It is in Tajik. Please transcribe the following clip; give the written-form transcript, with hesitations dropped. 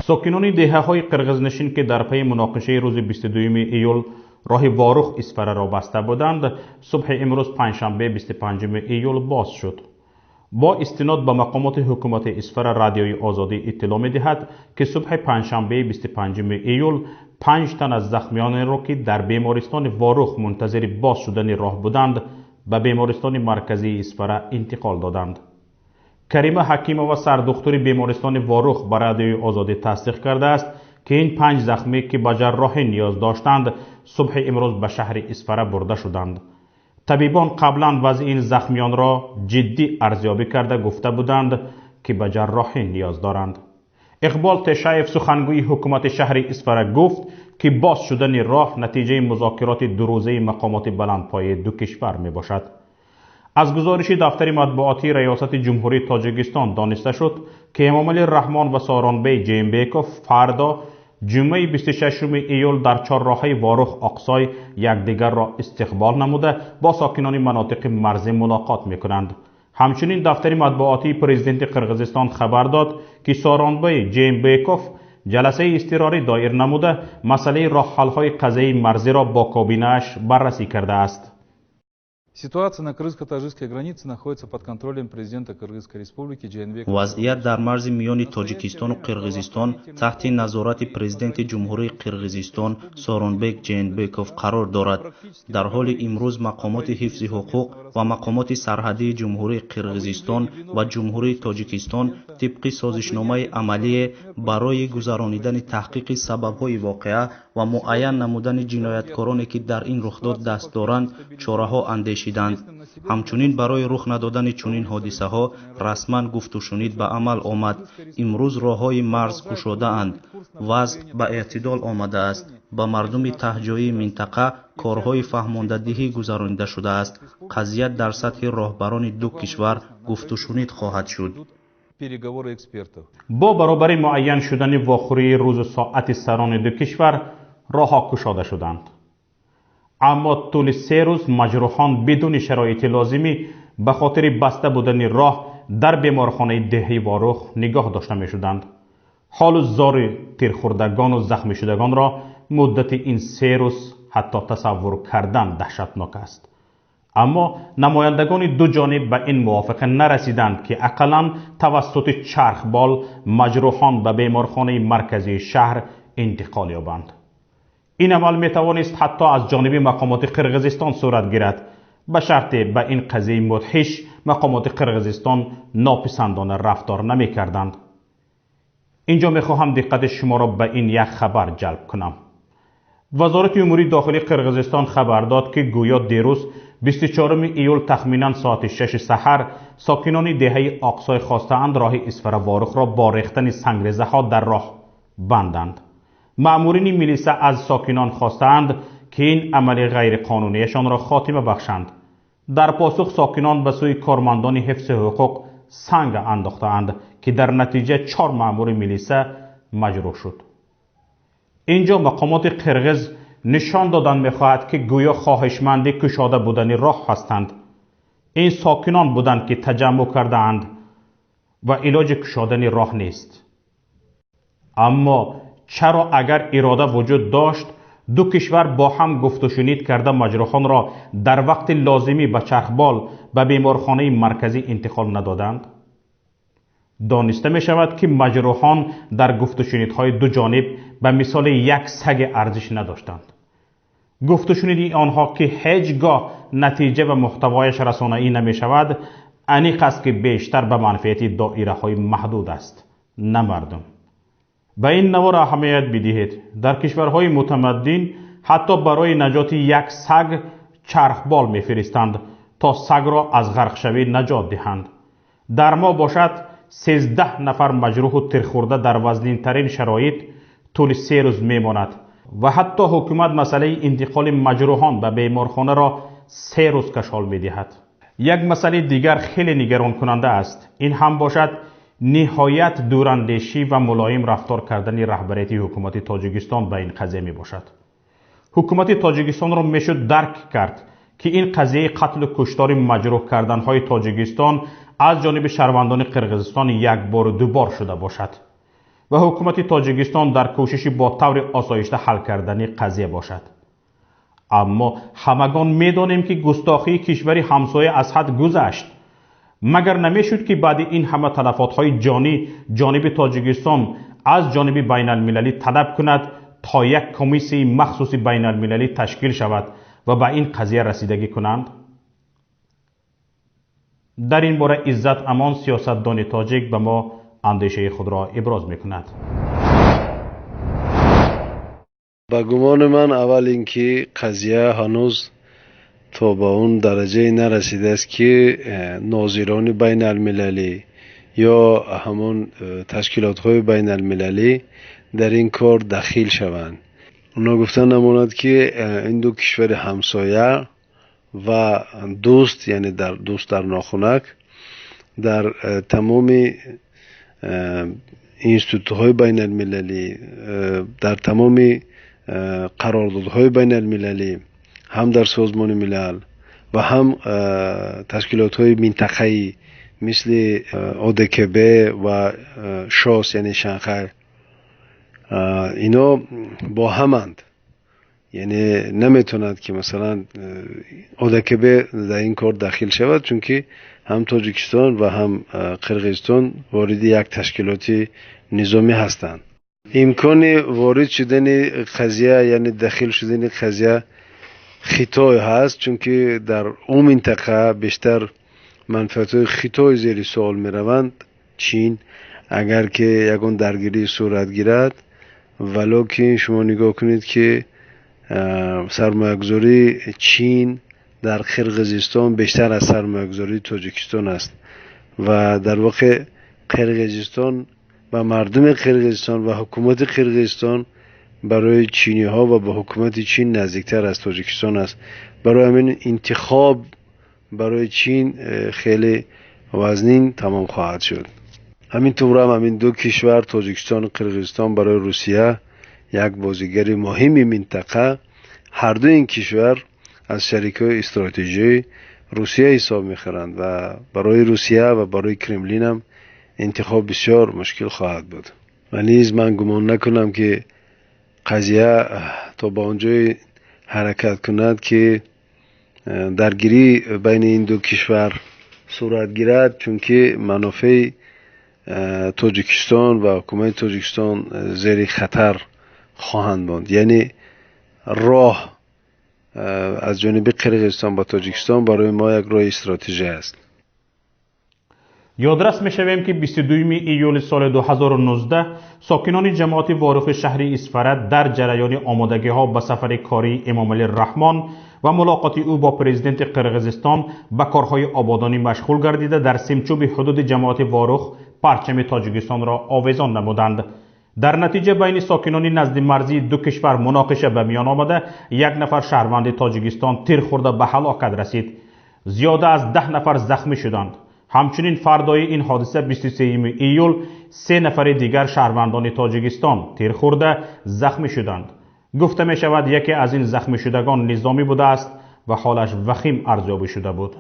Сокинони деҳаҳои қирғизнишин, ки дар пайи муноқишаи рӯзи 22 июл роҳи Ворух Исфараро баста буданд, субҳи имрӯз панҷшанбе 25 июл боз шуд. Бо истинод ба мақомоти ҳукумати Исфара Радиои Озодӣ иттилоъ медиҳад, ки субҳи панҷшанбеи 25 июл 5 тан аз захмиёнеро, ки дар бемористони Ворух мунтазири боз шудани роҳ буданд, ба бемористони марказии Исфара интиқол доданд. Карима Ҳакимова, сардухтури бемористони Ворух, ба Радиои Озодӣ тасдиқ кардааст, ки ин 5 захмӣ, ки ба ҷарроҳӣ ниёз доштанд, субҳи имрӯз ба шаҳри Исфара бурда шуданд. Табибон қаблан вазъи ин захмиёнро ҷиддӣ арзёбӣ карда гуфта буданд, ки ба ҷарроҳӣ ниёз доранд. Иқбол Тешаев, сухангӯи ҳукумати шаҳри Исфара, гуфт, ки боз шудани роҳ натиҷаи музокироти дурӯзаи мақомоти баландпояи ду кишвар мебошад. Аз гузориши дафтари матбуотии Раёсати Ҷумҳурии Тоҷикистон дониста шуд, ки Эмомалӣ Раҳмон ва Сооронбей Ҷеенбеков фардо, ҷумъаи 26 июл, дар чорроҳаи Ворух Оқсой якдигарро истиқбол намуда, бо сокинони манотиқи марзӣ мулоқот мекунанд. Ҳамчунин дафтари матбуотии президенти Қирғизистон хабар дод, ки Сооронбей Ҷеенбеков ҷаласаи изтирорӣ доир намуда, масъалаи роҳҳалҳои қазияи марзиро бо кобинааш баррасӣ кардааст. Ситуация на кыргызско-таджикской границе находится под контролем президента Кыргызской Республики Жээнбекова. Вазъият дар марзи миёни Тоҷикистону Қирғизистон таҳти назорати президенти Ҷумҳурии Қирғизистон Сооронбек Жээнбеков қарор дорад. Дар ҳоли имрӯз мақомоти ҳифзи ҳуқуқ ва мақомоти сарҳадии Ҷумҳурии Қирғизистон ва Ҷумҳурии Тоҷикистон тибқи созишномаи амалие барои гузаронидани таҳқиқи сабабҳои воқеа ва муайян намудани ҷинояткороне, ки дар ин рухдод даст доранд, чораҳо андешиданд. Ҳамчунин барои рух надодани чунин ҳодисаҳо расман гуфтушунид ба амал омад. Имрӯз роҳҳои марз кушодаанд, вазъ ба эътидол омадааст. Ба мардуми таҳҷоии минтақа корҳои фаҳмондадиҳӣ гузаронида шудааст. Қазия дар сатҳи роҳбарони ду кишвар гуфтушунид хоҳад шуд. Переговоры экспертов. Бо баробари муайян шудани вохӯрии рӯзу соати сарони ду кишвар роҳҳо кушода шуданд, аммо тӯли 3 рӯз маҷрӯҳон бидуни шароити лозимӣ ба хотири баста будани роҳ дар беморхонаи деҳаи Ворух нигоҳ дошта мешуданд. Ҳолу зори тирхӯрдагону захмишудагонро муддати ин 3 рӯз ҳатто тасаввур кардан даҳшатнок аст. Аммо намояндагони ду ҷониб ба ин мувофиқа нарасиданд, ки ақаллан тавассути чархбол маҷрӯҳон ба беморхонаи марказии шаҳр интиқол ёбанд. Ин амал метавонист ҳатто аз ҷониби мақомоти Қирғизистон сурат гирад, ба шарте ба ин қазияи мудҳиш мақомоти Қирғизистон нописандона рафтор намекарданд. Инҷо мехоҳам диққати шуморо ба ин як хабар ҷалб кунам. Вазорати умури дохилии Қирғизистон хабар дод, ки гӯё дирӯз, 24 июл, тахминан соати 6 саҳар сокинони деҳаи Оқсой хостаанд роҳи Исфара Ворухро бо рехтани сангрезаҳо дар роҳ банданд. Маъмурини милиса аз сокинон хостаанд, ки ин амали ғайриқонунияшонро хотима бахшанд. Дар посух сокинон ба сӯи кормандони ҳифзи ҳуқуқ санг андохтаанд, ки дар натиҷа чор маъмури милиса маҷрӯҳ шуд. Инҷо мақомоти қирғиз нишон додан мехоҳад, ки гӯё хоҳишманди кушода будани роҳ ҳастанд. Ин сокинон буданд, ки таҷаммӯъ кардаанд ва илоҷи кушодани роҳ нест. Аммо чаро, агар ирода вуҷуд дошт, ду кишвар бо ҳам гуфтушунид карда, маҷрӯҳонро дар вақти лозимӣ ба чархбол ба беморхонаи марказӣ интиқол надоданд? Дониста мешавад, ки маҷрӯҳон дар гуфтушунидҳои ду ҷониб ба мисоли як саги арзиш надоштанд. Гуфтушуниди онҳо, ки ҳеҷ гоҳ натиҷа ва муҳтавояш расонаӣ намешавад, аниқ аст, ки бештар ба манфиати доираҳои маҳдуд аст, на мардум. Ба ин навор аҳамият бидиҳед. Дар кишварҳои мутамаддин ҳатто барои наҷоти як саг чархбол мефиристанд, то сагро аз ғарқшавӣ наҷот диҳанд. Дар мо бошад, 13 нафар маҷрӯҳу тирхӯрда дар вазнинтарин шароит тӯли 3 рӯз мемонад ва ҳатто ҳукумат масъалаи интиқоли маҷрӯҳон ба беморхонаро 3 рӯз кашол медиҳад. Як масъалаи дигар хеле нигаронкунанда аст. Ин ҳам бошад ниҳоят дурандешӣ ва мулоим рафтор кардани раҳбарияти ҳукумати Тоҷикистон ба ин қазия мебошад. Ҳукумати Тоҷикистонро мешуд дарк кард, ки ин қазияи қатлу куштори маҷрӯҳ карданҳои Тоҷикистон аз ҷониби шаҳрвандони Қирғизистон як бору дубор шуда бошад. ва ҳукумати Тоҷикистон дар кӯшиши бо таври осоишта ҳал кардани қазия бошад. Аммо ҳамагон медонем, ки густохии кишвари ҳамсоя аз ҳад гузашт. Магар намешуд, ки баъди ин ҳама талафотҳои ҷонӣ ҷониби Тоҷикистон аз ҷониби байналмилалӣ талаб кунад, то як комиссияи махсуси байналмилалӣ ташкил шавад ва ба ин қазия расидагӣ кунанд? Дар ин бора Иззат Амон, сиёсатдони тоҷик, ба мо андешаи худро иброз мекунад. Ба гумони ман, аввал ин ки қазия ҳанӯз то ба он дараҷае нарасидааст, ки нозирони байналмилалӣ ё ҳамон ташкилотҳои байналмилалӣ дар ин кор дахил шаванд. Ногуфта намонад, ки ин ду кишвари ҳамсоя ва дӯст, яъне дар дӯст дар нохунак, дар тамоми институтҳои байналмилалӣ, дар тамоми қарордодҳои байналмилалӣ, ҳам дар Созмони Милал ва ҳам ташкилотҳои минтақаӣ мисли ОДКБ ва ШОС, яъне Шанхай, ино бо ҳаманд. Яъне наметавонад, ки масалан ОДКБ дар ин кор дахил шавад, чунки ҳам Тоҷикистон ва ҳам Қирғизистон вориди як ташкилоти низомӣ ҳастанд. Имкони ворид шудани қазия, яъне дахил шудани қазия, Хитой ҳаст, чунки дар он минтақа бештар манфиатҳои Хитой зери суол мераванд. Чин агар ки ягон даргирӣ сурат гирад, валокин шумо нигоҳ кунед, ки сармоягузории Чин дар Қирғизистон бештар аз сармоягузории Тоҷикистон аст ва дар воқеъ Қирғизистон ва мардуми Қирғизистон ва ҳукумати Қирғизистон барои чиниҳо ва ба ҳукумати Чин наздиктар аз Тоҷикистон аст. Барои ҳамин интихоб барои Чин хеле вазнин тамом хоҳад шуд. Ҳамин тавр ҳам ҳамин ду кишвар, Тоҷикистону Қирғизистон, барои Русия як бозигари муҳими минтақа. Ҳарду ин кишвар аз шарикҳои стратегии Русия ҳисоб мехӯранд ва барои Русия ва барои Кремлин ҳам интихоб бисёр мушкил хоҳад буд. Ва низ ман гумон накунам, ки қазия то ба он ҷое ҳаракат кунад, ки даргирӣ байни ин ду кишвар сурат гирад, чунки манофеи Тоҷикистон ва ҳукумати Тоҷикистон зери хатар хоҳанд монд. Яъне роҳ аз ҷониби Қирғизистон ба Тоҷикистон барои мо як роҳи стратегӣ аст. Ёдрас мешавем, ки 22 июли соли 2019 сокинони ҷамоати Ворухи шаҳри Исфара дар ҷараёни омодагиҳо ба сафари кории Эмомалӣ Раҳмон ва мулоқоти ӯ бо президенти Қирғизистон ба корҳои ободонӣ машғул гардида, дар симчӯби ҳудуди ҷамоати Ворух парчами Тоҷикистонро овезон намуданд. Дар натиҷа байни сокинони назди марзии ду кишвар муноқиша ба миён омада, як нафар шаҳрванди Тоҷикистон тир хӯрда ба ҳалокат расид, зиёда аз 10 нафар захмӣ шуданд. Ҳамчунин фардои ин ҳодиса, 23 июл, се нафари дигар шаҳрвандони Тоҷикистон тир хӯрда захмӣ шуданд. Гуфта мешавад, яке аз ин захмишудагон низомӣ будааст ва ҳолаш вахим арзёбӣ шуда буд.